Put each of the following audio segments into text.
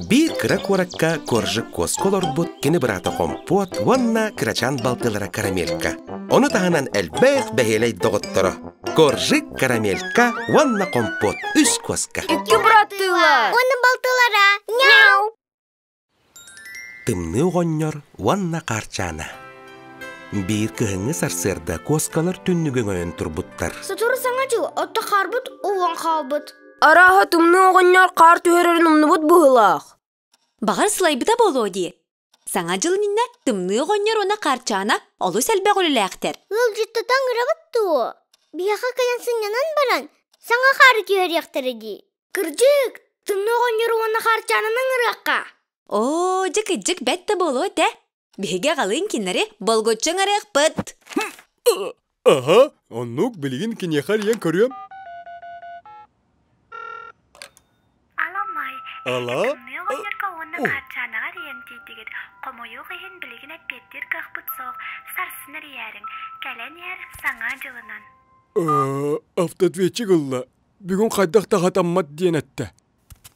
Биир кыра куоракка Коржик куоска олорбут кини быраата Хомпуот уонна кырачаан балтылара Карамелька. Ону таһынан элбэх бэһиэлэй доҕотторо Коржик, Карамелька уонна Хомпуот үс куоска. Икки быраттыылар. Уонна балтылара. Няу! Тымныы оҕонньор уонна Хаарчаана. Биир кыһыҥҥы сарсыарда куоскалар түннүгү өҥөйөн турбуттар. Сотору саҥа дьыл отто хаарбыт уһуон хаалбыт. Арааһа тымныы оҕонньор хаар түһэрэрин умнубут быһыылаах. Баҕар сылайбыта буолуо дии. Саҥа дьыл иннинэ тымныы оҕонньор уонна Хаарчаана олус элбэх үлэлээхтэр. Ыалдьыттатан ырабыт дуо? Биһиэхэ кэлэн сынньанан баран, саҥа хаары түһэриэхтэрэ дии. Кырдьык, тымныы оҕонньору уонна Хаарчаананы ыҥырыахха. Оо, дьэ кырдьык бэт да буолуо этэ. Биһиги аҕалыын кинилэри болгуччу ыҥырыахпыт. Аһа, оннук билигин киниэхэ эрийэн көрүөм. Аламай, Ала? тымныы оҕонньорго уонна Хаарчаанаҕа эрийэн тиийдигит. Хомойуох иһин билигин эппиэттиир кыахпыт суох. Сарсын эрийээриҥ. Кэлэн иһэр Саҥа дьылынан. Автоответчик ылла. Бүгүн хайдах да хатаммат диэн эттэ.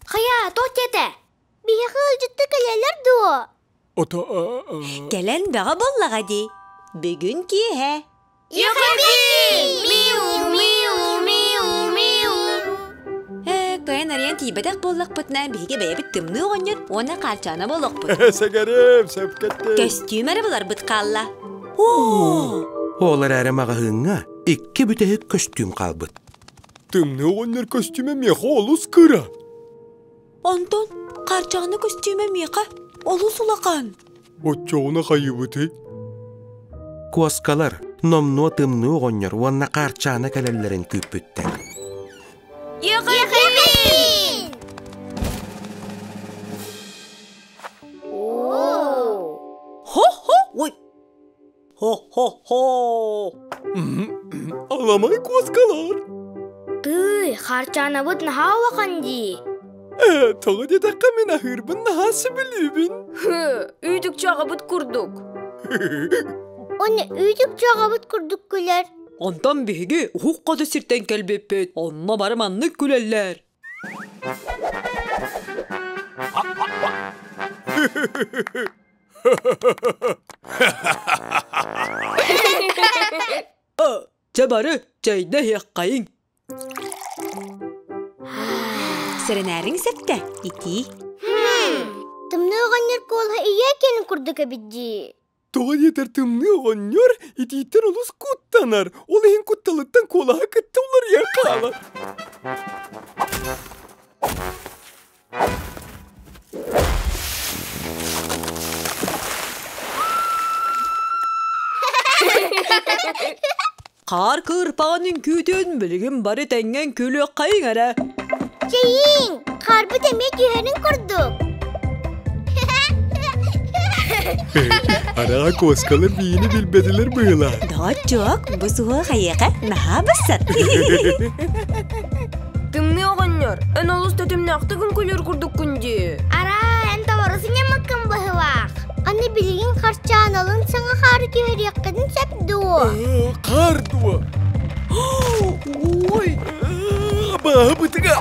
Хайа, туох диэтэ? Биһиэхэ ыалдьытта кэлэллэр дуо? Ото Кэлэн бөҕө буоллаҕа дии. Бүгүн киэһэ. Миу, миу, миу, миу. Ээ, кыайан арыйан тиийбэтэх буоллахпытына, биһиги бэйэбит тымныы оҕонньор уонна Хаарчаана буолуохпут. Сэгэрим, сөпкө Көстүүм эрэ буларбыт хаалла. Оо! Ол эрээри маҕаһыыҥҥа икки бүтэһик көстүүм хаалбыт. Тымныы оҕонньор көстүүмэ миэхэ олус кыра. Онтон Хаарчаана көстүүмэ миэхэ олус улахан. Оччоҕуна хайыбытый? Куоскалар номнуо тымныы оҕонньор уонна Хаарчаана кэлэллэрин күүппүттэр. Ехепин! Хо-хо! Ой! Хо-хо-хо! Аламай куоскалар. Тыый, Хаарчаанабыт наһаа улахан дии. Ээ, тоҕо диэтэххэ мин аһыырбын наһаа сөбүлүүбүн. Үүтүкчү аҕабыт курдук. Оны үүтүкчү аҕабыт курдук күлэр. Онтон биһиги уһук хоту сиртэн кэлбиппит. Онно бары маннык күлэллэр. Чэ бары чэйдэ иһиэххэйиҥ. Сэрэнээриҥ сөптө, итии. Тымныы оҕонньор куолаһа ийэ киэнин курдук эбит дии. Тоҕо диэтэр тымныы оҕонньор итииттэн олус куттанар, ол иһин кутталыттан куолаһа кытта уларыйан хаалар. Хаар кыырпаҕын үҥкүүтүн билигин бары тэҥҥэ үҥкүүлүөххэйиҥ эрэ. Чэйиҥ, хаарбыт эмиэ түһэрин курдук. Араа куоскалар биини билбэтилэр быһыылаах. Доҕоччуок, бу суһуох эйиэхэ наһаа бассар. Тымныы оҕонньор, эн олус тэтимнээхтик үҥкүүлүүр курдуккун дии. Араа, эн товарысын ньамаккын быһыылаах. Аны билигин харчааналын саҥа хаары түһэриэххитин сөп дуо? Хаар дуо? Ой! Абааһы бытыга!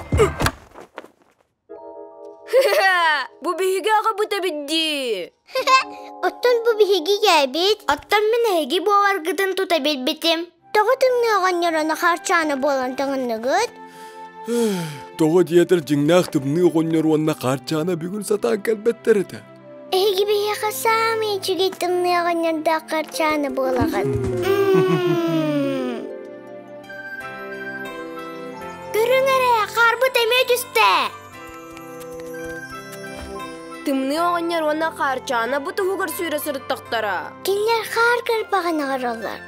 Бу биһиги аҕабыт эбит дии. Оттон бу биһиги ийэбит. Оттон мин эһиги буоларгытын тута билбитим. Тоҕо тымныы оҕонньор ону хаарчаана буолан таҥынныгыт? Тоҕо диэтэр дьиҥнээх тымныы оҕонньор уонна хаарчаана бүгүн сатаан кэлбэттэр этэ. Эһиги биһиэхэ саамай үчүгэй тымныы оҕонньордоох хаарчаана буолаҕыт. Көрүҥ эрэ, хаарбыт эмиэ түстэ. Тымныы оҕонньор уонна Хаарчаана бу туһугар сүүрэ сырыттахтара. Кинилэр хаар кырбаҕын оҥороллор.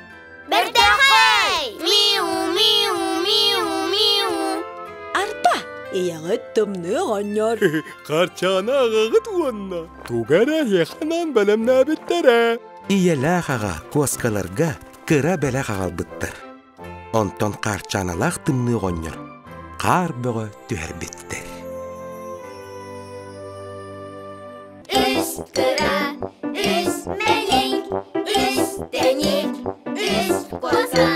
Бэртээхэй! Миу, миу, миу, миу. Арба, ийэҕит тымныы оҕонньор. Хаарчаана аҕаҕыт уонна тугу эрэ эһиэхэ анаан бэлэмнээбиттэрэ. Ийэлээх аҕа куоскаларга кыра бэлэх аҕалбыттар. Онтон Хаарчааналаах тымныы оҕонньор хаар бөҕө түһэрбиттэр. Үс кыра, үс мэлиҥ, үс тэник, үс коза.